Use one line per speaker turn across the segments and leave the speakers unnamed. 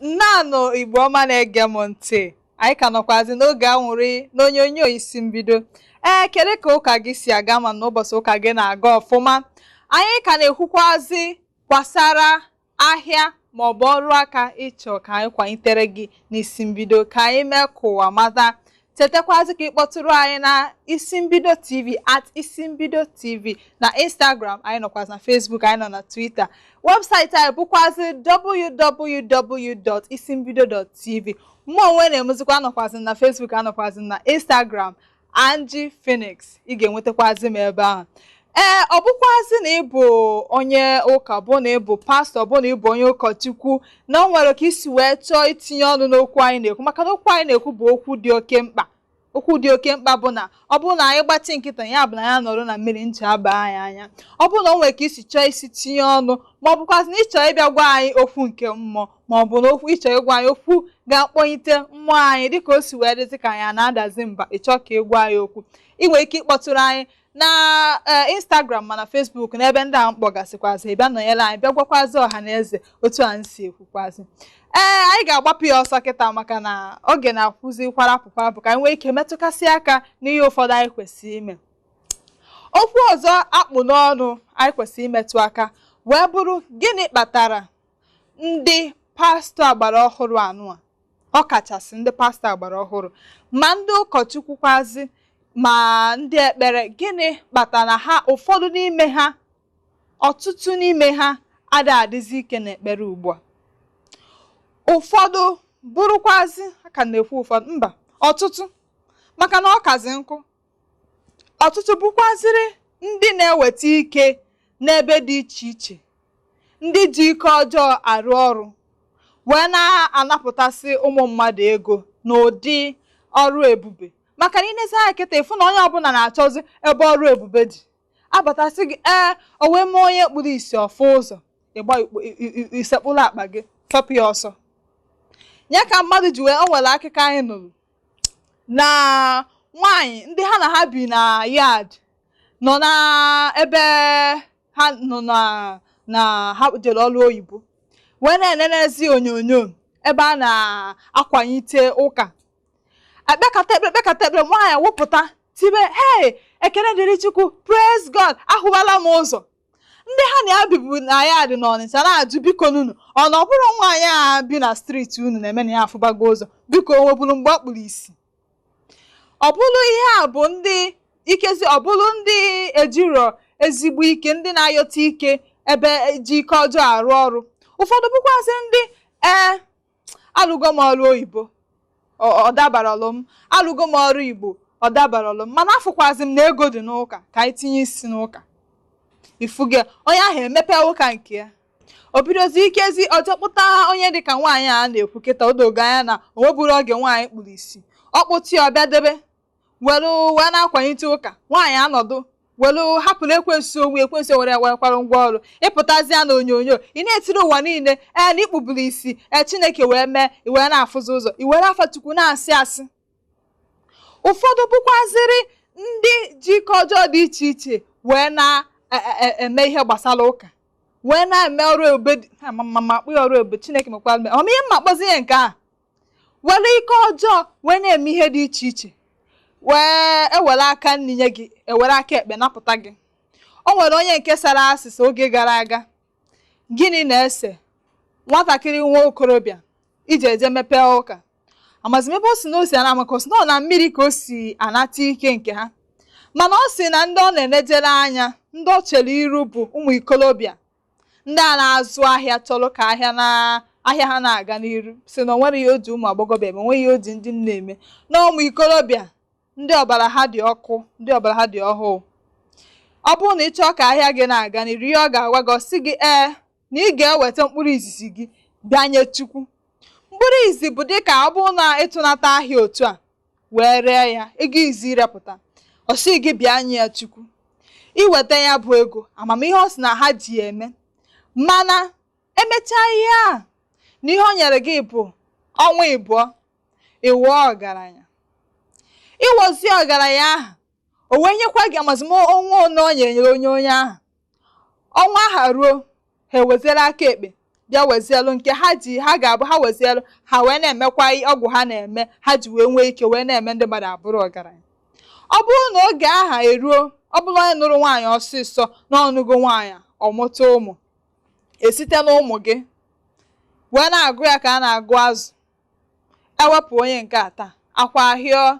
Nnọọnụ, Igbo ọma na-ege m ntị. Anyị ka nọkwazi n'oge anwụrị n'onyonyo Isi Mbido. Ee, kedu ka ụka gị si aga? Ma n'ụbọchị ụka gị na-aga ọfụma? Anyị ka na-ekwukwazi gbasara ahịa maọbụ ọrụ aka ịchọ ka anyị kwalitere gị n'Isi Mbido, ka anyị mee ka ụwa mata. Chetakwazi ka ị kpọtụrụ anyị na Isi Mbido TV, @IsiMbidoTV na Instagram. Anyị nọkwazi na Facebook, anyị nọ na Twitter. Webụsaịtị anyị bụkwazi www.isimbido.tv. Mụ onwe na-emezikwa, anọkwazi na Facebook, anọkwazi na Instagram, Angie Phoenix, ị ga-enwetakwazi m ebe ahụ. Ee, ọ bụkwazi na ịbụ onye ụka, bụ na ịbụ pastọ, bụ na ịbụ onye ụkọchukwu, na o nwere ka isi wee chọọ itinye ọnụ n'okwu anyị na-ekwu, maka na okwu anyị na-ekwu bụ okwu dị oke mkpa. Okwu dị oke mkpa bụ na ọ bụrụ na anyị gbachi nkịta, ya bụ na ya nọrọ na mmiri ncha aba anyị anya. Ọ bụrụ na o nwere ka isi chọọ isi tinye ọnụ, ma ọ bụkwazị na ịchọọ ịbịa gwa anyị okwu nke mmụọ, ma ọ bụ na okwu ịchọọ ịgwa anyị, okwu ga-akpọlite mmụọ anyị, dịka o si wee dịzị ka anyị a na-adazi mba, ịchọọ ka ị gwa anyị okwu, ị nwere ike ịkpọtụrụ anyị na Instagram ma na Facebook, n'ebe ndị a mkpọgasịkwazị. Bịa nọnyere anyị, bịa gwakwazi ọha na eze otu anyị si ekwukwazi. Ee, anyị ga-agbapụ ya ọsọ kịta, maka na oge na-akwụzi kwarapụ kwarapụ, ka anyị nwee ike metụkasị aka n'ihe ụfọdụ anyị kwesịrị ime. Okwu ọzọ akpụ n'ọnụ anyị kwesịrị imetụ aka wee bụrụ: gịnị kpatara ndị pastọ agbara ọhụrụ anụ a, ọ kachasị ndị pastọ agbara ọhụrụ, ma ndị ụkọchukwu kwazi, ma ndị ekpere, gịnị kpatara ha, ụfọdụ n'ime ha, ọtụtụ n'ime ha ada adịzi ike n'ekpere ugbu a? Ụfọdụ bụrụkwazi aka na-ekwu, ụfọdụ mba, ọtụtụ, maka na ọ kazi nkụ, ọtụtụ bụkwaziri ndị na-eweta ike n'ebe dị iche iche, ndị ji ike ọjọọ arụ ọrụ wee na-anapụtasị ụmụ mmadụ ego n'ụdị ọrụ ebube. Maka na inezi anya kịta, ịfụ na onye ọbụla na-achọzi ebe ọrụ ebube dị abatasị gị. Ee, o wee mee onye kpuru isi ọfụ ụzọ, ịgba isekpụrụ akpa gị fepụ ya ọsọ. Ya ka mmadụ ji wee, o nwere akụkọ anyị nụrụ na nwaanyị ndị ha na ha bi na yard nọ na ebe ha nọ na ha jere ọrụ oyibo, wee na-enenezi onyonyo ebe a na-akwanyite ụka, ekpekata ekpere, kpekata ekpere, nwaanyị wụpụta tibe, "Hey, ekele dịrị Chukwu, praise God, ahụbala m ụzọ." Ndị ha na ya bibu na ya dị n'Ọnịcha na-ajụ, "Biko nunu, ọ na ọ bụrụ nwaanyị a bi na street unu na-eme na ya afụbago ụzọ? Biko, o nweburu mgbe ọ kpuru isi?" Ọ bụrụ ihe a bụ ndị ikezi, ọ bụrụ ndị ejiro ezigbo ike, ndị na-ayọta ike ebe ji ike ọjọọ arụ ọrụ. Ụfọdụ bụkwazị ndị, "Ee, alụgo m ọrụ oyibo, ọ dabaralụ m. Alụgo m ọrụ Igbo, ọ dabaralụ m, mana afụkwazị m na ego dị n'ụka, ka anyị tinye isi n'ụka." Ifuge onye ahụ emepe ụka nke ya, o bidozi ikezi ọjọọ kpụta onye dịka nwaanyị a na-ekwu kịta. O dogo anya na o nweburu oge nwaanyị kpuru isi. Ọ kpụta ya, ọbịa debe, were wee na-akwalite ụka. Nwaanyị anọdụ were hapụrụ ekwensu onwe ekwensu, were werekwara ngwa ọrụ ịpụtazịa na onyonyo, ị na-etiri ụwa niile, ee, na ikpuburu isi, ee, Chineke wee mee i wee na-afụzi ụzọ, i were afa Chukwu na-asị asị. Ụfọdụ bụkwazịrị ndị ji ike ọjọọ dị iche iche wee na-eme ihe gbasara ụka, wee na-eme ọrụ ebube, ma akpụ ya ọrụ ebube. Chineke mekwara mee ọma ihe mma akpọzi ihe nke a, were ike ọjọọ wee na-eme ihe dị iche iche, wee ewere aka nri nye gị, ewere aka ekpe napụta gị. O nwere onye nke sara asịsa oge gara aga: gịnị na-ese nwatakịrị nwa okorobịa iji eje mepee ụka? Amazi m ebe o si na o si ana, maka o si na ọ na mmiri ka o si anata ike nke ha. Mana ọ sị na ndị ọ na-enejere anya, ndị ọ chere iru, bụ ụmụ ikolobịa, ndị a na-azụ ahịa, chọrọ ka ahịa na ahịa ha na-aga n'iru. Si na o nwere ihe o ji ụmụ agbọghọbịa eme, onweghị ihe o ji ndị nne eme, na ụmụ ikolobịa, ndị ọbara ha dị ọkụ, ndị ọbara ha dị ọhụụ. Ọ bụrụ na ị chọọ ka ahịa gị na-aga n'iru, ihe ọ ga-agwa gị, ọ sị gị, ee, na ị ga-eweta mkpụrụ izizi gị bịa nye Chukwu. Mkpụrụ izi bụ dịka ọ bụrụ na ịtụnata ahịa otu a wee ree ya, ego izi repụta, ọ sị gị bịa nye ya Chukwu. Iweta ya bụ ego, amamihe ọ sị na ha ji eme, mana emechaa ihe a na ihe o nyere gị bụ ọnwa ịbụọ, ịwụọ ọgaranya. Ịwọzi ọgaranya ahụ, o wee nyekwa gị amazim ọnwa one o nyere onye ahụ. Ọnwa aha ruo, ha ewezere aka ekpe Bịa wezielu nke ha ji, ha ga-abụ ha wezielu ha wee na-emekwa ọgwụ ha na-eme, ha ji wee nwee ike wee na-eme ndị mmadụ abụrụ ọgaranya. Ọ bụrụ na oge aha eruo, ọ bụrụ onye nụrụ nwaanyị ọsịsọ na ọnụgo nwaanyị, ọmụta ụmụ, esite n'ụmụ gị wee na-agụ ya ka a na-agụ azụ. Ewepụ onye nke a taa, akwa ahịọ,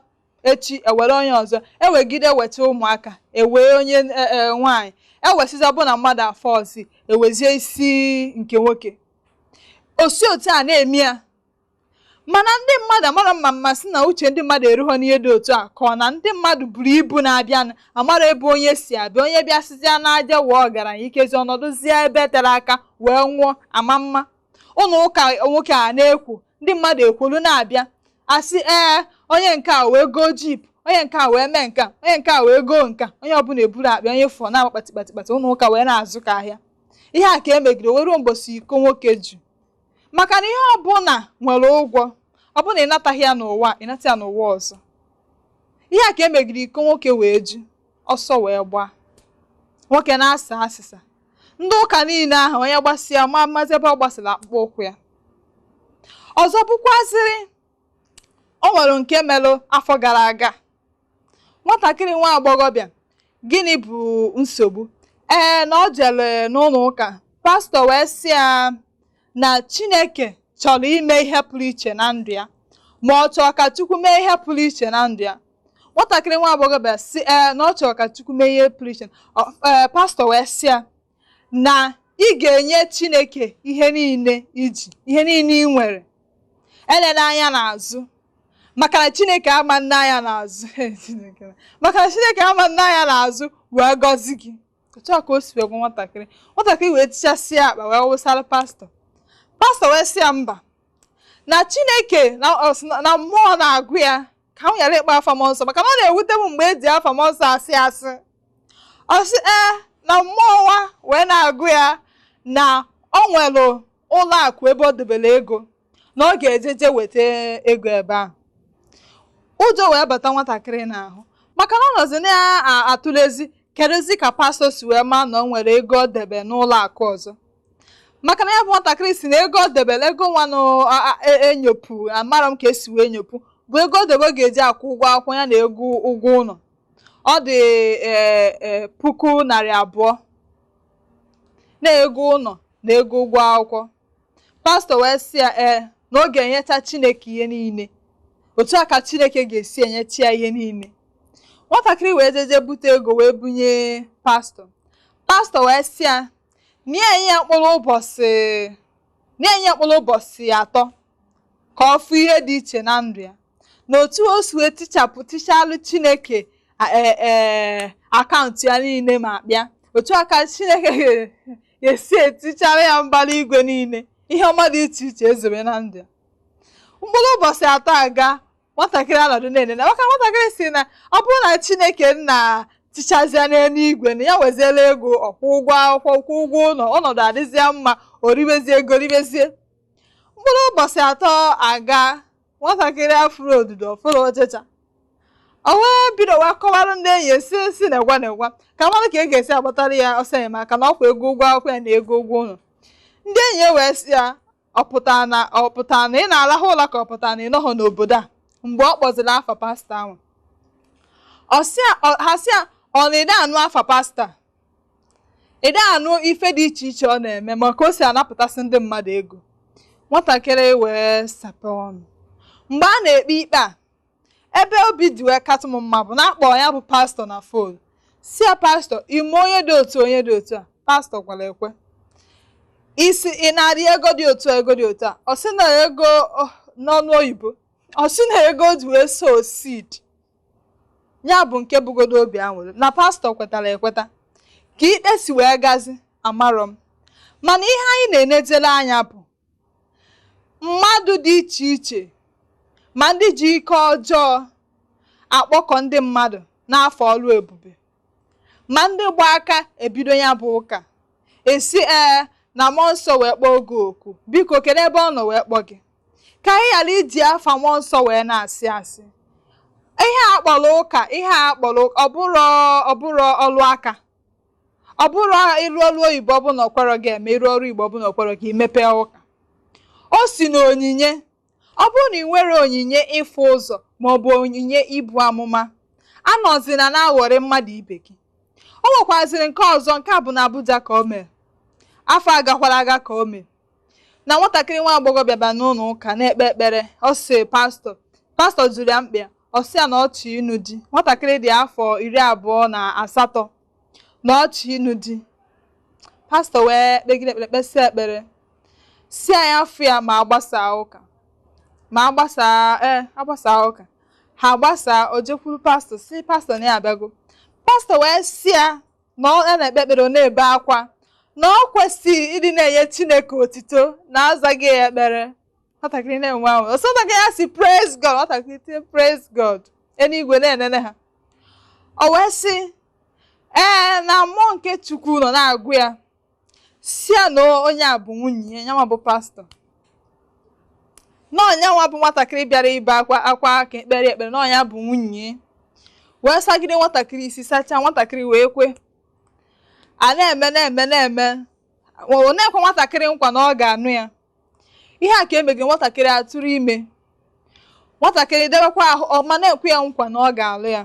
echi ewere onye ọzọ, ewegide weta ụmụaka, ewee onye nwaanyị, ewesizi bụ na mmadụ afọ ọzọ, ewezie isi nke nwoke, osi otu a na-eme ya. Mana ndị mmadụ amara mma mmasị na uche ndị mmadụ erughọ n'ihe dị otu a, ka ọ na ndị mmadụ buru ibu na-abịa, amara ebe onye si abịa. Onye bịasịzịa n'aja wee ọgaranya, ikezi ọnọdụzie ebe tere aka wee nwụọ. Ama mma ụlọ ụka nwoke a na-ekwu, ndị mmadụ ekwolu na-abịa, asị ee, onye nke a wee goo jeep, onye nke a wee mee nke a, onye nke a wee goo nke a, onye ọbụla eburu akpa, onye fọ na-agba kpati kpati kpati, ụlọ ụka wee na-azụ ka ahịa. Ihe a ka emegide wee ruo mbosi iko nwoke ju, maka na ihe ọbụla nwere ụgwọ. Ọ bụrụ na ị nataghị ya n'ụwa, ị nata ya n'ụwa ọzọ. Ihe a ka emegide iko nwoke wee ju, ọsọ wee gbaa, nwoke na-asa asịsa. Ndị ụka niile ahụ, onye gbasịa ma mmazi ebe ọ gbasara akpụkpọ ụkwụ ya. Ọzọ bụkwazịrị, o nwere nke melụ afọ gara aga, nwatakịrị nwa agbọghọbịa. Gịnị bụ nsogbu? Ee, na ọ jere n'ụlọ ụka, pastọ wee sị ya na Chineke chọrọ ime ihe pụrụ iche na ndụ ya, ma ọ chọrọ ka Chukwu mee ihe pụrụ iche na ndụ ya. Nwatakịrị nwa agbọghọbịa sị ee, na ọ chọrọ ka Chukwu mee ihe pụrụ iche. Ee, pastọ wee sị ya na ị ga-enye Chineke ihe niile iji, ihe niile ị nwere, elele anya n'azụ, maka na Chineke ama nne anya n'azụ, maka na Chineke ama nne anya n'azụ wee gọzi gị. Otu a ka o si wee gwa nwatakịrị. Nwatakịrị wee tichasịa akpa wee wụsara pastọ. Pastọ wee sị ya mba, na Chineke na mmụọ na-agụ ya ka m ghara ịkpọ afa mmụọ nsọ, maka na ọ na-ewute m mgbe eji afa mmụọ nsọ asị asị. Ọ sị ee, na mmụọ nwa wee na-agụ ya na ọ nwere ụlọ akụ ebe ọ debere ego, na ọ ga-ejeje weta ego ebe ahụ. Ụjọ wee bata nwatakịrị n'ahụ, maka na ọ nọzi na-atụlezi kedụzi ka pastọ si wee maa na ọ nwere ego ọ debe n'ụlọ akụ ọzọ, maka na ya bụ nwatakịrị si na ego ọ debere, ego nwanụ enyopụ, amara m ka esi wee nyopụ, bụ ego ọ debe ọ ga-eji akwụ ụgwọ akwụkwọ ya na ego ụgwọ ụlọ. Ọ dị 200,000 na ego ụlọ na ego ụgwọ akwụkwọ. Pastọ wee sị ya ee, na ọ ga-enyecha Chineke ihe niile, otu a ka Chineke ga-esi enyecha ya ihe niile. Nwatakịrị wee jeje bute ego wee bunye pastọ. Pastọ wee sị ya na ya mkpụrụ ụbọchị, na-enye ya mkpụrụ ụbọchị 3 ka ọ fụ ihe dị iche na ndụ ya, na otu o si wee tichapụ tichalụ Chineke ee akaụntụ ya niile ma kpịa, otu a ka Chineke ga-esi etichara ya mbara igwe niile, ihe ọma dị iche iche ezobe na ndụ ya. Mkpụrụ ụbọchị 3 aga, nwatakịrị anọdụ na-enene, maka nwatakịrị si na ọ bụrụ na Chineke nna tichazie n'eluigwe na ya weziela ego ọkwụ ụgwọ akwụkwọ, kwụ ụgwọ ụlọ, ọnọdụ adịzie mma, o ribezie ego, ribezie. Mkpụrụ ụbọchị 3 aga, nwatakịrị afụrụ odudo, ọfụrụ ọchịcha. O wee bido wee kọwara ndị enyi si si na-egwa na-egwa ka mmadụ ka e ga-esi agbatara ya ọsọ enyemaka na ọkwa ego ụgwọ akwụkwọ ya na ego ụgwọ ụlọ. Ndị enyi ya wee sị ya, ọ pụtara na ọ pụtara na ị na-alahụ ụla, ka ọ pụtara na ị nọghọ n'obodo a? Mgbe ọ kpọziri afa pastọ ahụ, ha sị ya, ọ na ịda anụ afa pastọ, ịda anụ ife dị iche iche ọ na-eme, maka o si anapụtasị ndị mmadụ ego. Nwatakịrị wee sape ọnụ. Mgbe a na-ekpe ikpe a, ebe obi dị wee katụ m mma bụ na akpọ ya bụ pastọ na phone, si ya, pastọ, ime onye dị otu, onye dị otu a. Pastọ gwara ekwe isi ị na-arị ego dị otu a, ego dị otu a. Ọ sị na ego n'ọnụ oyibo, ọ sị na ego ji wee sow seed ya bụ nke bugodo obi aṅụrị na pastọ kwetara ekweta. Ka ikpe si wee gazi amarọ m, mana ihe anyị na-enejere anya bụ mmadụ dị iche iche, ma ndị ji ike ọjọọ akpọkọ ndị mmadụ n'afọ ọrụ ebube, ma ndị gba aka ebido ya bụ ụka, esi ee na mmụọ nsọ wee kpọọ gị oku, biko kedu ebe ọ nọ wee kpọọ gị, ka anyị ghara iji afa mmụọ nsọ wee na-asị asị. Ihe a kpọrọ ụka, ihe a kpọrọ ọbụrụ ọlụ aka, Ọ bụrụ ịrụ ọrụ oyibo, ọ bụ na ọkwọrọ gị eme ịrụ ọrụ Igbo, ọ bụ na ọkwọrọ gị imepe ụka. O si na onyinye. Ọ bụrụ na ị nwere onyinye ịfụ ụzọ maọbụ onyinye ibu amụma, anọzina na-aghọrị mmadụ ibe gị. O nwekwazịrị nke ọzọ. Nke a bụ na Abuja ka o mee, afọ agakwara aga ka o mee, na nwatakịrị nwa agbọghọbịa bịa n'ụlọ ụka na-ekpe ekpere. Ọ sị pastọ, pastọ jụrụ ya mkpa ya. Ọ sị ya na ọ chọọ ịnụ di. Nwatakịrị dị afọ 28, na ọ chọọ ịnụ di. Pastọ wee kpegide ekpere, kpesịa ekpere, si ya afọ ya ma agbasaa ụka, ma agbasaa, ee, agbasaa ụka. Ha gbasaa, o jekwuru pastọ, si pastọ na ya abịago. Pastọ wee si ya na ọ na-ekpe ekpere, ọ na-ebe akwa, na ọ kwesịrị ịdị na-enye Chineke otito na azaghị ya ekpere. Nwatakịrị na-enwe ahụ ọsọ. Nwatakịrị ya si, "Praise God." Nwatakịrị tie "Praise God", eluigwe na-enene ha. O wee sị ee, na mmụọ nke Chukwu nọ na-agụ ya, si ya na onye a bụ nwunye ya, nyanwa bụ pastọ, na ọnyanwa bụ nwatakịrị bịara ibe akwa akwa ka ekpere ekpere, na ọnya bụ nwunye. Wee sagide nwatakịrị isi, sachaa nwatakịrị, wee kwe. A na-eme, na-eme, na-eme, ọ na-ekwe nwatakịrị nkwa na ọ ga-anụ ya. Ihe a ka emegide nwatakịrị, atụrụ ime. Nwatakịrị debekwa ahụ ọma, na-ekwe ya nkwa na ọ ga-alụ ya.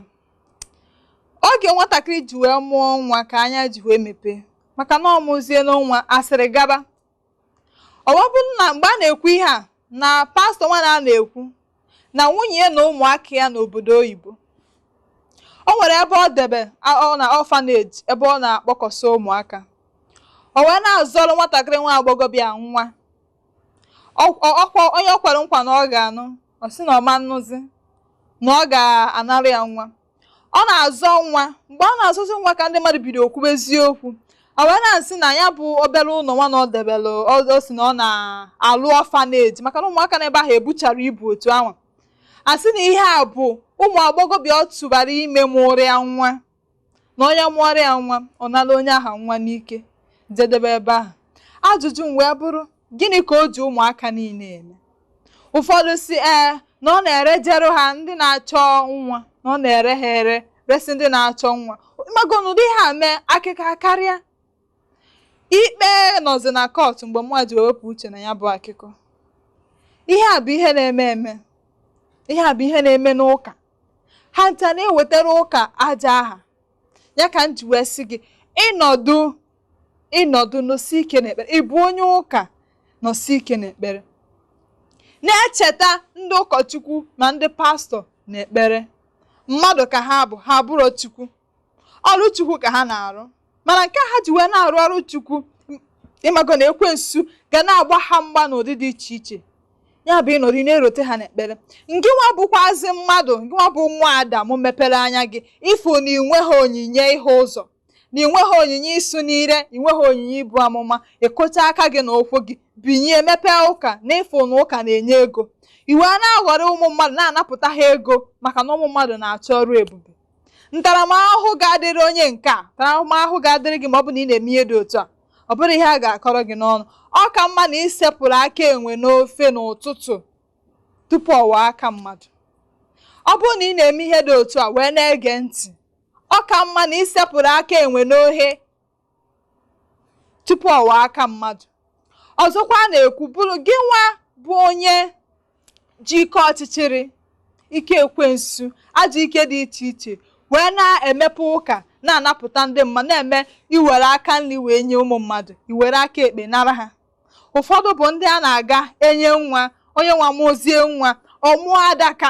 Oge nwatakịrị ji wee mụọ nwa ka anya ji wee mepee, maka na ọ mụzie n'nwa asịrị gaba. Ọ bụrụ na mgbe a na-ekwu ihe a na pastọ nwa na na-ekwu na nwunye ya na ụmụaka ya n'obodo oyibo, o nwere ebe ọ debe ọ na orphanage, ebe ọ na-akpọkọsị ụmụaka. O wee na-azọrọ nwatakịrị nwa agbọghọbịa nwa ọkwa onye ọ kwere nkwa na ọ ga-anụ. Ọ sị na ọma nnụzi, na ọ ga-anara ya nwa. Ọ na-azọ nwa. Mgbe ọ na-azọzi nwa ka ndị mmadụ bido okwube eziokwu. Ọ wee na-asị na ya bụ obere ụlọ nwa na ọ debere, o si na ọ na-alụ orphanage, maka na ụmụaka n'ebe ahụ ebuchara ibu otu ahụ. Asị na ihe a bụ ụmụ agbọghọbịa ọ tụbara ime mụrụ ya nwa, na onye mụọrọ ya nwa, ọ nara onye ahụ nwa n'ike jedebe ebe ahụ. Ajụjụ m wee bụrụ, gịnị ka o ji ụmụaka niile eme? Ụfọdụ si ee, na ọ na-erejeru ha ndị na-achọ nwa, na ọ na-ere ha ere, resi ndị na-achọ nwa. Mago n'ụdị ha mee akịka karịa ikpe nọzi na kọtụ. Mgbe mmadụ ji wepụ uche na ya bụ akụkọ, ihe a bụ ihe na-eme eme, ihe a bụ ihe na-eme n'ụka. Ha ncha na-ewetara ụka aja aha ya. Ka m ji wee sị gị, ịnọdụ ịnọdụ nọsi ike n'ekpere. Ị bụ onye ụka, nọsi ike n'ekpere, na-echeta ndị ụkọchukwu ma ndị pastọ n'ekpere. Mmadụ ka ha bụ, ha bụrụ Chukwu. Ọrụ Chukwu ka ha na-arụ, mana nke ha ji wee na-arụ ọrụ Chukwu, ịmago na ekwensu ga na-agba ha mgba n'ụdị dị iche iche. Ya bụ, ịnọdụ na-erote ha n'ekpere. Ngị nwa bụkwazi mmadụ, ngị nwa bụ nwa Adam, mepere anya gị ịfụ na ịnweghị onyinye ịhụ ụzọ, na ịnweghị onyinye ịsụ n'ire, ịnweghị onyinye ibu amụma, ịkụcha aka gị na ụkwụ gị, binye mepee ụka, na ịfụ na ụka na-enye ego, iwe a na-aghọrọ ụmụ mmadụ, na-anapụta ha ego, maka na ụmụ mmadụ na-achọ ọrụ ebube. Ntaramahụhụ ga-adịrị onye nke a, ntaramahụhụ ga-adịrị gị ma ọ bụ na ị na-eme ihe dị otu a. Ọ bụrụ ihe a ga-akọrọ gị n'ọnụ, ọ ka mma na isepụrụ aka enwe n'ofe n'ụtụtụ tupu ọ waa aka mmadụ. Ọ bụrụ na ị na-eme ihe dị otu a wee na-ege ntị, ọ ka mma na isepụrụ aka enwe n'ohe tupu ọ waa aka mmadụ. Ọzọkwa a na-ekwu bụrụ gị nwa bụ onye ji ike ọchịchịrị, ike ekwensu, ajọ ike dị iche iche wee na-emepe ụka, na-anapụta ndị mmadụ, na-eme iwere aka nri wee nye ụmụ mmadụ, iwere aka ekpe nara ha. Ụfọdụ bụ ndị a na-aga enye nwa, onye nwa mụzie nwa, ọmụọ adaka,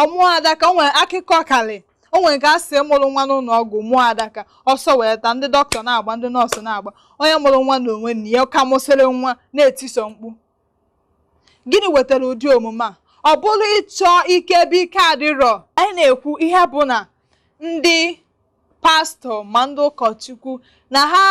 ọmụọ adaka. O nwere akụkọ kalị, o nwere nke a sị mụrụ nwa n'ụlọ ọgwụ, mụọ adaka, ọsọ wee taa, ndị dọkịta na-agba, ndị nọọsụ na-agba, onye mụrụ nwa na onwe nna ya ka mụsịrị nwa na-etiso mkpu. Gịnị wetara ụdị omume a? Ọ bụrụ ịchọ ike ebe ike adịrọ. Anyị na-ekwu ihe bụ na ndị pastọ ma ndị ụkọchukwu na ha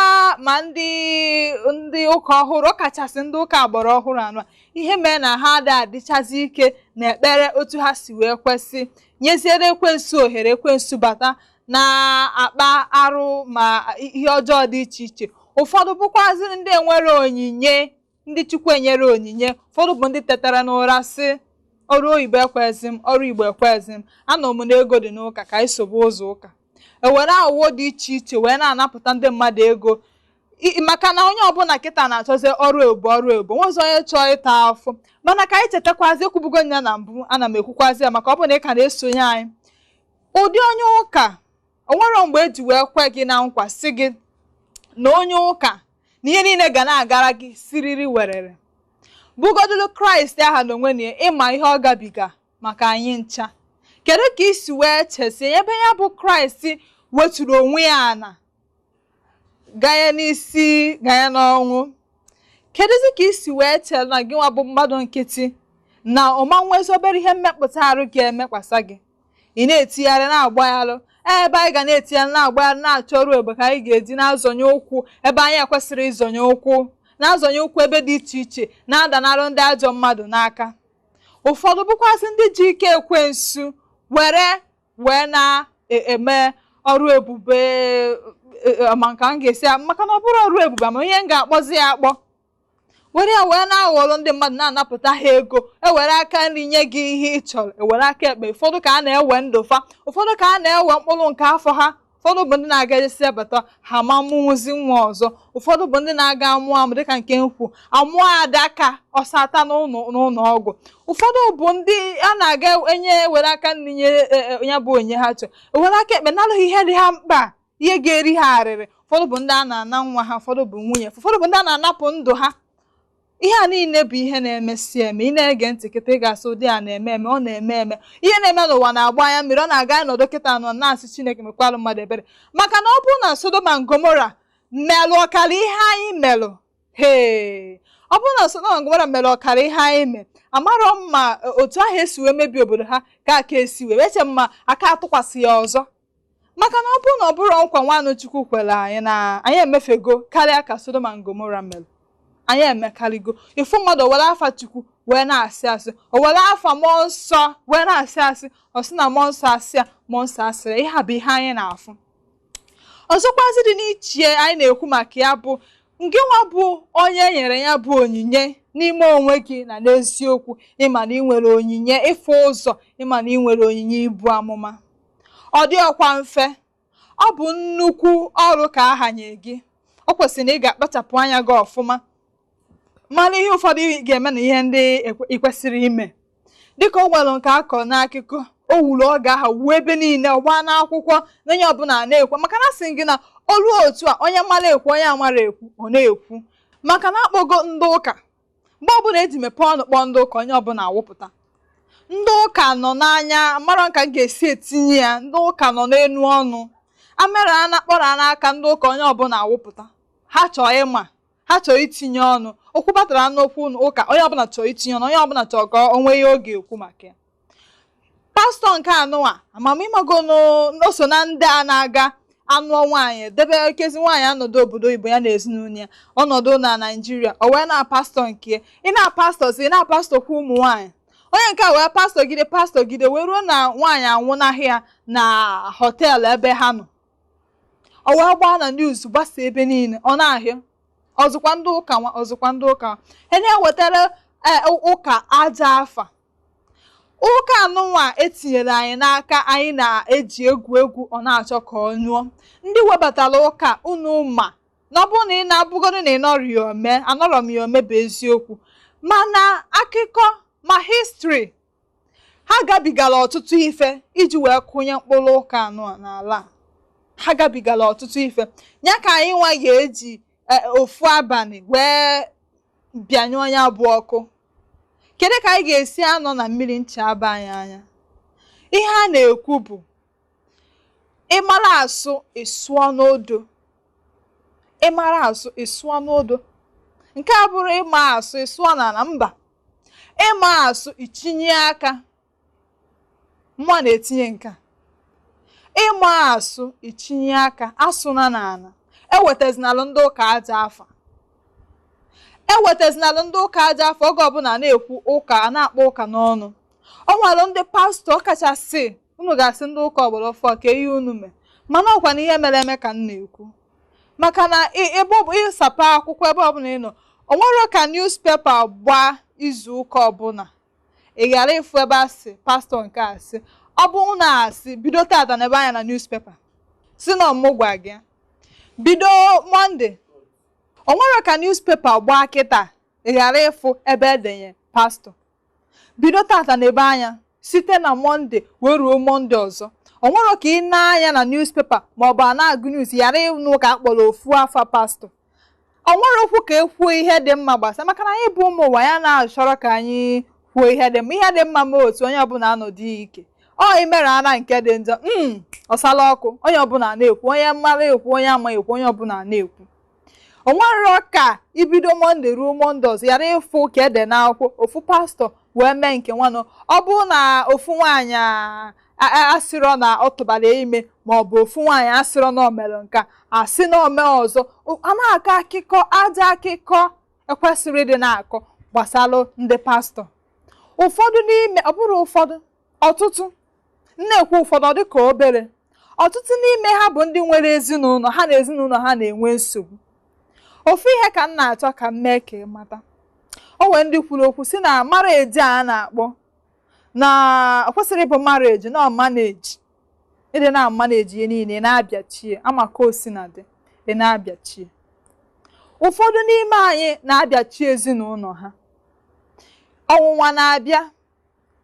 ma ndị ụka ọhụrụ, ọkachasị ndị ụka agbara ọhụrụ anụ a, ihe mere na ha ada adịchazi ike n'ekpere otu ha si wee kwesị, nyeziere ekwensu ohere, ekwensu bata na-akpa arụ ma ihe ọjọọ dị iche iche. Ụfọdụ bụkwazị ndị enwere onyinye, ndị Chukwu enyere onyinye. Ụfọdụ bụ ndị tetara n'ụra sị, ọrụ oyibo ekwezi m, ọrụ Igbo ekwezi m, anọ m na ego dị n'ụka, ka anyị sobe ụzọ ụka. Ewere aghụghọ dị iche iche wee na-anapụta ndị mmadụ ego, maka na onye ọbụla kịta na-achọzi ọrụ ebube, ọrụ ebube. Nwezi onye chọọ ịta afụ. Mana ka anyị chetakwazi, ekwubugo ya na mbụ, ana m ekwukwazi ya maka ọ bụrụ na ị ka na-esonye anyị. Ụdị onye ụka, o nwere mgbe eji wee kwe gị na nkwa sị gị na onye ụka na ihe niile ga na-agara gị siriri werere. Bụgodulu Kraịst aha na onwe na ịma ihe ọ gabiga maka anyị ncha. Kedu ka isi wee chesie ebe ya bụ Kraịst weturu onwe ya ana ganye n'isi, ganye n'ọnwụ? Kedụzi ka isi wee chee na gị nwa bụ mmadụ nkịtị na ọma nwezi obere ihe mmepụta arụ ga-emekwasa gị, ị na-etigharị na-agbagharị ebe anyị ga na-etigharị na-agbagharị, na-achọ ọrụ ebube ka anyị ga-eji na-azọnye ụkwụ ebe anyị ekwesịrị ịzọnye ụkwụ, na-azọnye ụkwụ ebe dị iche iche, na-adanarị ndị ajọ mmadụ n'aka. Ụfọdụ bụkwazị ndị ji ike ekwensu were wee na-eme ọrụ ebube, ma nke m ga-esi maka na ọ bụrụ ọrụ ebube, ma ihe m ga-akpọzi ya akpọ, were ya wee na-aghọrọ ndị mmadụ, na-anapụta ha ego. Ewere aka nri nye gị ihe ị chọrọ, ewere aka ekpe. Ụfọdụ ka a na-ewe ndụ fa, ụfọdụ ka a na-ewe mkpụrụ nke afọ ha. Ụfọdụ bụ ndị na-aga ejesi abata ha ma mụnwụzi nwa ọzọ. Ụfọdụ bụ ndị na-aga amụọ amụ dịka nke nkwu amụọ adaka ọsata n'ụlọ ọgwụ. Ụfọdụ bụ ndị a na-aga enye, ewere aka nri nye ya bụ onye ha chọrọ, ewere aka ekpe narụghị ihe dị ha mkpa, ihe ga-eri ha arịrị. Ụfọdụ bụ ndị a na-ana nwa ha, ụfọdụ bụ nwunye, ụfọdụ bụ ndị a na-anapụ ndụ ha. Ihe a niile bụ ihe na-emesi eme. Ị na-ege ntị kịta, ị ga-asị ụdị a na-eme eme, ọ na-eme eme. Ihe na-eme n'ụwa na-agba anya mmiri. Ọ na-aga ịnọdụ kịta nọ na-asị Chineke mekwalụ mmadụ ebere, maka na ọ bụrụ na Sodom and Gomora melụ ọkara ihe anyị melụ, hee, ọ bụrụ na Sodom and Gomora mere ọkara ihe anyị mee, amarọ m ma otu ahụ esi wee mebie obodo ha ka aka esi wee eche m ma aka atụkwasị ya ọzọ. Maka na ọ bụrụ na ọ bụrụ nkwa nwanụ Chukwu kwere anyị na anyị emefego karịa ka Sodom and Gomora mere, anyị emekarịgo. Ịfụ mmadụ, o were afa Chukwu wee na-asị asị, o were afa mmụọ nsọ wee na-asị asị, ọ sị na mmụọ nsọ asị ya, mmụọ nsọ asị ya. Ihe a bụ ihe anyị na-afụ. Ọzọkwazị dị n'ichie anyị na-ekwu maka ya bụ ngịnwa bụ onye e nyere ya bụ onyinye n'ime onwe gị, na n'eziokwu ịma na ị nwere onyinye ịfụ ụzọ, ịma na ị nwere onyinye ibu amụma. Ọ dị ọkwa mfe, ọ bụ nnukwu ọrụ ka a hanye gị. Ọ kwesịrị na ị ga-akpachapụ anya gị ọfụma, mara ihe ụfọdụ ị ga-eme na ihe ndị ị kwesịrị ime. Dịka o nwere nke akọ n'akụkọ o wuru oge ahụ wuo ebe niile, ọgba n'akwụkwọ na onye ọbụla na-ekwu, maka na asị gị na olu otu a, onye mara ekwu, onye amara ekwu, ọ na-ekwu, maka na akpọgo ndị ụka. Mgbe ọbụla eji mepee ọnụ kpọọ ndị ụka, onye ọbụla awụpụta. Ndị ụka nọ n'anya, mara ka m ga-esi etinye ya, ndị ụka nọ n'enu ọnụ amara na kpọrọ n'aka ndị ụka, onye ọbụla awụpụta. Ha chọọ ịma, ha chọrọ itinye ọnụ okwu batara n'okwu ụka, onye ọbụla chọrọ itinye ọnụ, onye ọbụla chọrọ ka o nwee ihe ọ ga-ekwu maka ya. Pastọ nke anụwa amamimago o so na ndị a na-aga anụọ nwaanyị debe ekezi nwaanyị anọdụ obodo oyibo ya na ezinụlọ ya, ọnọdụ na Naịjirịa, o wee na-pastọ nke ị na-pastọ si ị na-pastọ kwa ụmụ nwaanyị. Onye nke a wee pastọ gide, pastọ gide, wee ruo na nwaanyị anwụnahụ ya na họteelụ ebe ha nọ. O wee gbaa na news, gbasa ebe niile, ọ na-ahịa ọzọkwa ndị ụka nwa, ọzọkwa ndị ụka ha na-ewetara ụka aja afa. Ụka anụnwa etinyere anyị n'aka, anyị na-eji egwu egwu, ọ na-achọ ka ọ nyụọ. Ndị webatara ụka unu ma na ọ bụrụ na ị na-abụgodo na ị nọrọ ya ome, anọrọ m ya ome bụ eziokwu, mana akụkọ ma history ha gabigara ọtụtụ ife iji wee kụnye mkpụrụ ụka anụ a n'ala a. Ha gabigara ọtụtụ ife ya ka anyị nwa ga-eji ofu abalị wee bịanyụọ ya bụ ọkụ. Kedu ka anyị ga-esi anọ na mmiri ncha aba anyị anya? Ihe a na-ekwu bụ ịmara asụ ịsụọ n'odo, ịmara asụ ịsụọ n'odo. Nke a bụrụ ịma asụ ịsụọ n'ala, mba, ịma asụ itinye aka, mmụọ na-etinye nke a. Ịma asụ itinye aka, asụna n'ala. Ewetazinalụ ndị ụka aja afa, ewetazinalụ ndị ụka aja afa. Oge ọbụla na-ekwu ụka, a na-akpọ ụka n'ọnụ. O nwere ndị pastọ kachasị unu ga-asị ndị ụka ọgbara ọfọ ka ihe unu mee, mana ọkwa na ihe mere eme ka m na-ekwu, maka na ebe ọ bụ ịsapa akwụkwọ ebe ọbụla ị nọ, o nwere ka newspaper gbaa izu ụka ọbụla ị ghara ịfụ ebe asị pastọ nke asị ọ bụrụ na asị bido tata na ebe anya na newspaper. Si na ọmụ gwa gị bido Monday, o nwere ka newspaper gbaa kịta ị ghara ịfụ ebe edenye pastọ. Bido tata na-ebe anya site na Monday wee ruo Monday ọzọ, o nwere ka ị na-anya na newspaper maọbụ a na-agụ news ghara ịnụ ka a kpọrọ ofu afa pastọ. O nwere okwu ka e kwuo ihe dị mma gbasara, maka na anyị bụ ụmụ ụwa ya na-achọrọ ka anyị kwuo ihe dị mma, ihe dị mma. Ma otu onye ọbụla anọdụ ike ọ imere ana nke dị njọ ọsala ọkụ, onye ọbụla na-ekwu, onye mara ekwu, onye ama ekwu, onye ọbụla na-ekwu. O nwere ka ibido Monday ruo Monday ọzọ ghara ịfụ ka ede n'akwụkwọ ofu pastọ wee mee nke nwanụ. Ọ bụrụ na ofu nwaanyị asịrọ na ọ tụbara ime, ma ọ bụ ofu nwaanyị asịrọ na o mere nke a, asị na o mee ọzọ, a na-akọ akụkọ aja, akụkọ ekwesịrị ịdị na-akọ gbasara ndị pastọ. Ụfọdụ n'ime, ọ bụrụ ụfọdụ, ọtụtụ na-ekwu, ụfọdụ ọ dịka obere, ọtụtụ n'ime ha bụ ndị nwere ezinụlọ ha na ezinụlọ ha na-enwe nsogbu. Ofu ihe ka m na-achọ ka m mee ka ị mata, o nwere ndị kwuru okwu si na marriage a na-akpọ na ọ kwesịrị ịbụ marriage na manage, ịdị na manage ihe niile ị na-abịachie ama ka o si na dị ị na-abịachie. Ụfọdụ n'ime anyị na-abịachi ezinụlọ ha, ọnwụnwa na-abịa,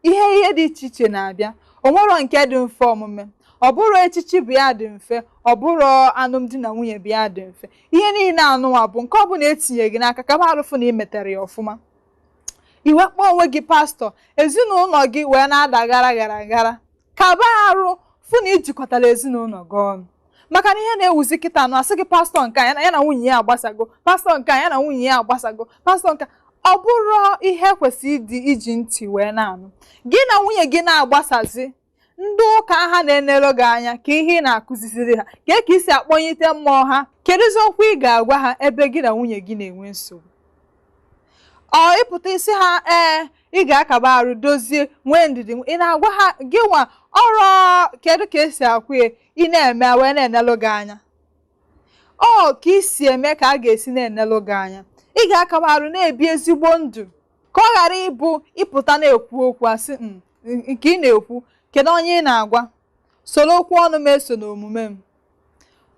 ihe dị iche iche na-abịa. O nwero nke dị mfe omume. Ọ bụrụ echichi bụ ya dị mfe, ọ bụrụ alụmdi na nwunye bụ ya dị mfe. Ihe niile anụnwa bụ nke ọbụla etinye gị n'aka, ka arụfụ na ị metere ya ọfụma. Iwe kpọọ onwe gị pastọ, ezinụlọ gị wee na-ada gara gara gara, kaba arụ fụ na ijikọtara ezinụlọ gị ọnụ, maka na ihe na-ewuzi kịta nụ, asị gị pastọ nke a ya na nwunye ya agbasago, pastọ nke a ya na nwunye ya agbasago, pastọ nke ọ bụrụ ihe kwesịrị ịdị iji ntị wee na-anụ. Gị na nwunye gị na-agbasazi, ndị ụka ha na-enere gị anya ka ihe ị na-akụziziri ha, ka ka isi akpọnyite mmụọ ha. Kedụzi okwu ị ga-agwa ha ebe gị na nwunye gị na-enwe nsogbu? Ọ ịpụta isi ha, ee, ị ga-akaba arụ dozie, nwee ndidi. Ị na-agwa ha gị nwa ọrụ, kedu ka esi akwụ ya? Ị na-eme wee na-enelụ gị anya, ọ ka isi eme ka a ga-esi na-enelụ gị anya. Ị ga-akaba arụ na-ebi ezigbo ndụ ka ọ ghara ịbụ ịpụta na-ekwu okwu asị nke ị na-ekwu, kedu onye ị na-agwa? Soro okwu ọnụ m eso n'omume m.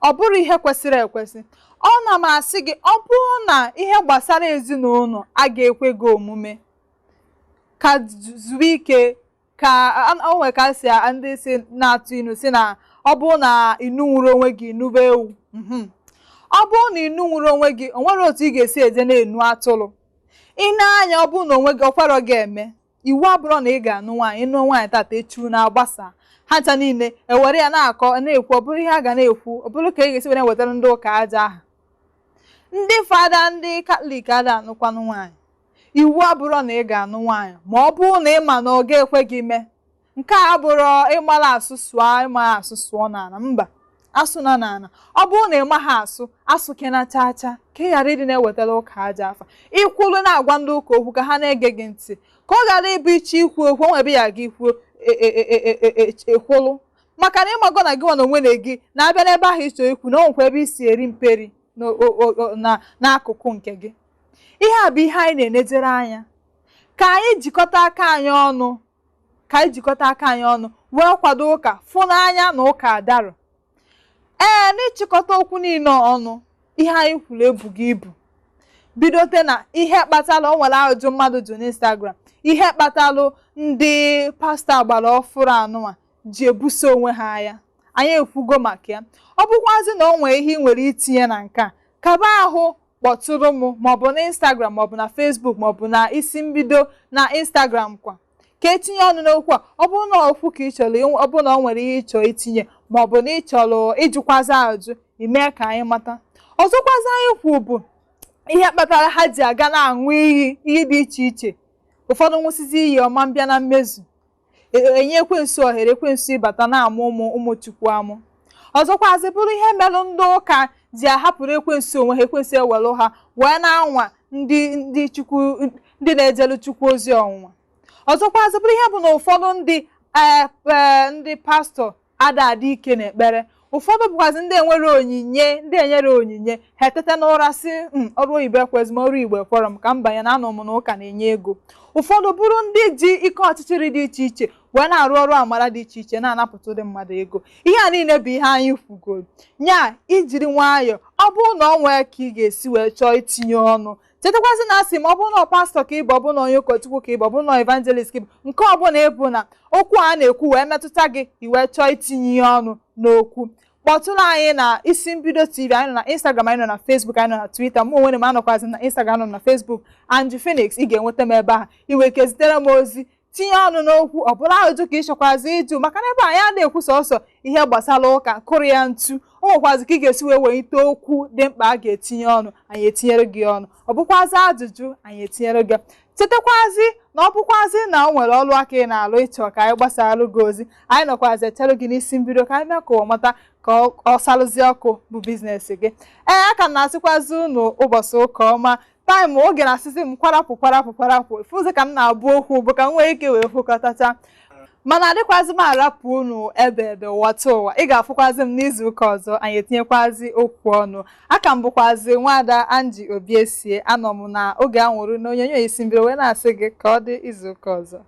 Ọ bụrụ ihe kwesịrị ekwesị, ọ na m asị gị, ọ bụrụ na ihe gbasara ezinụlọ a ga-ekwe gị omume, ka zuo ike, ka o nwere ka si ndị si na-atụ inu si na ọ bụrụ na inu nwụrụ onwe gị nube ewu. Ọ bụrụ na inu nwụrụ onwe gị, o nwere otu ị ga-esi eje na-enu atụrụ. Ị na-anya, ọ bụrụ na onwe gị ọkwarọ gị eme, iwu abụrụ na ị ga-anụ nwaanyị. Ịnụ nwaanyị tata, echu na-agbasa ha ncha niile, ewere ya na-akọ na-ekwu. Ọ bụrụ ihe a ga na-ekwu, ọ bụrụ ka ị ga-esi were wetara ndị ụka aja aha. Ndị fada, ndị Katọlik ada anụkwanụ nwaanyị. Iwu abụrụ na ị ga-anụ nwaanyị, ma ọ bụrụ na ị ma na ọ ga-ekwe gị mee. Nke a abụrụ ịmara asụ sụọ, ịmara asụ sụọ n'ala, mba, asụ na n'ala. Ọ bụrụ na ị maghị asụ, asụkena chaa chaa, ka ị ghara ịdị na-ewetara ụka aja afa. Ikwulu na-agwa ndị ụka okwu ka ha na-ege gị ntị, ka ọ ghara ịbụ iche ikwu okwu o nwebe ya ga ikwuo ekwulu, maka na ịmago na gị nwa na onwe na gị na-abịa n'ebe ahụ ịchọ ikwu na o nwekwa ebe isi eri mperi n'akụkụ nke gị. Ihe a bụ ihe anyị na-enejere anya, ka anyị jikọta aka anyị ọnụ, ka anyị jikọta aka anyị ọnụ wee kwado ụka fụnanya na ụka adarụ. Ee, n'ịchịkọta okwu niile ọnụ, ihe anyị kwuru ebughị ibu. Bidote na ihe kpatara o nwere ajụjụ mmadụ jụ n'Instagram, ihe kpatalụ ndị pastọ agbara ọfụrụ anụnwa ji ebuso onwe ha agha, anyị ekwugo maka ya. Ọ bụkwazị na o nwee ihe ị nwere itinye na nke a, kaba ahụ kpọtụrụ m, maọbụ na Instagram, maọbụ na Facebook, maọbụ na isi mbido na Instagram kwa, ka etinye ọnụ n'okwu a. Ọ bụrụ na okwu ka ị chọrọ, ọ bụrụ na ọ nwere ihe ị chọrọ itinye, maọbụ na ị chọrọ ịjụkwazi ajụ, ime ka anyị mata. Ọzọkwazi anyị kwu bụ ihe kpatara ha ji aga na-aṅụ iyi, iyi dị iche iche. Ụfọdụ nwụsịzi iyi ọma mbịa na mmezu, enye ekwensu ohere, ekwensu ịbata na-amụ ụmụ ụmụ Chukwu amụ. Ọzọkwazị bụrụ ihe merụ ndị ụka ji ahapụrụ ekwensu onwe ha, ekwensu ewelu ha wee na-anwa ndị Chukwu, ndị na-ejelu Chukwu ozi ọnwụnwa. Ọzọkwazị bụrụ ihe bụ na ụfọdụ ndị ndị pastọ ada adị ike n'ekpere. Ụfọdụ bụkwazị ndị enwere onyinye, ndị enyere onyinye, ha eteta n'ụra sị, ọrụ oyibo ekwezi m, ọrụ Igbo ekwerọ m, ka m banye na anọ m na ụka na-enye ego. Ụfọdụ bụrụ ndị ji ike ọchịchịrị dị iche iche wee na-arụ ọrụ amara dị iche iche, na-anapụta ụdị mmadụ ego. Ihe a niile bụ ihe anyị kwugoro. Nya ijiri nwayọọ, ọ bụrụ na ọ nwee ka ị ga-esi wee chọọ itinye ọnụ, chetakwazi na asị m, ọ bụrụ na pastọ ka ị bụ, ọ bụrụ na onye ụkọchukwu ka ị bụ, ọ bụrụ na evangelist ka ị bụ, nke ọbụla ịbụ na okwu a na-ekwu wee metụta gị, i wee chọọ itinye ọnụ n'okwu, kpọtụrụ anyị na Isi Mbido TV. Anyị nọ na Instagram, anyị nọ na Facebook, anyị nọ na Twitter. Mụ onwe m anọkwazi na Instagram, nọ na Facebook, Angie Phoenix, ị ga-enweta m ebe ahụ. Ị nwere ike zitere m ozi, tinye ọnụ n'okwu ọ bụla, ajụjụ ka ị chọkwazi ịjụ, maka na ebe anyị na-ekwu sọsọ ihe gbasara ụka kụrụ ya ntu. O nwekwazi ka ị ga-esi wee welite okwu dị mkpa a ga-etinye ọnụ, anyị etinyere gị ọnụ. Ọ bụkwazi ajụjụ, anyị etinyere gị. Chetakwazi na ọ bụkwazi na o nwere ọrụ aka ị na-alụ, ịchọ ka anyị gbasalụ gị ozi, anyị nọkwazi echere gị n'Isi Mbido ka anyị mee ka ụwa mata ka ọ salụzie ọkụ bụ business gị. Ee, aka m na-asịkwazi unu ụbọchị ụka ọma. Taịm oge na-asịsị m kwarapụ kwarapụ kwarapụ, fụzi ka m na-abụ okwu bụ ka m nwee ike wee fụkọtacha, mana adịkwazi m arapụ unu ebe ebe ụwata ụwa. Ị ga-afụkwazi m n'izu ụka ọzọ, anyị etinyekwazi okwu ọnụ. Aka m bụkwazi nwaada Angie Obiesie. Anọ m na oge anwụrụ na onyonyo Isi Mbido wee na-asị gị ka ọ dị izu ụka ọzọ.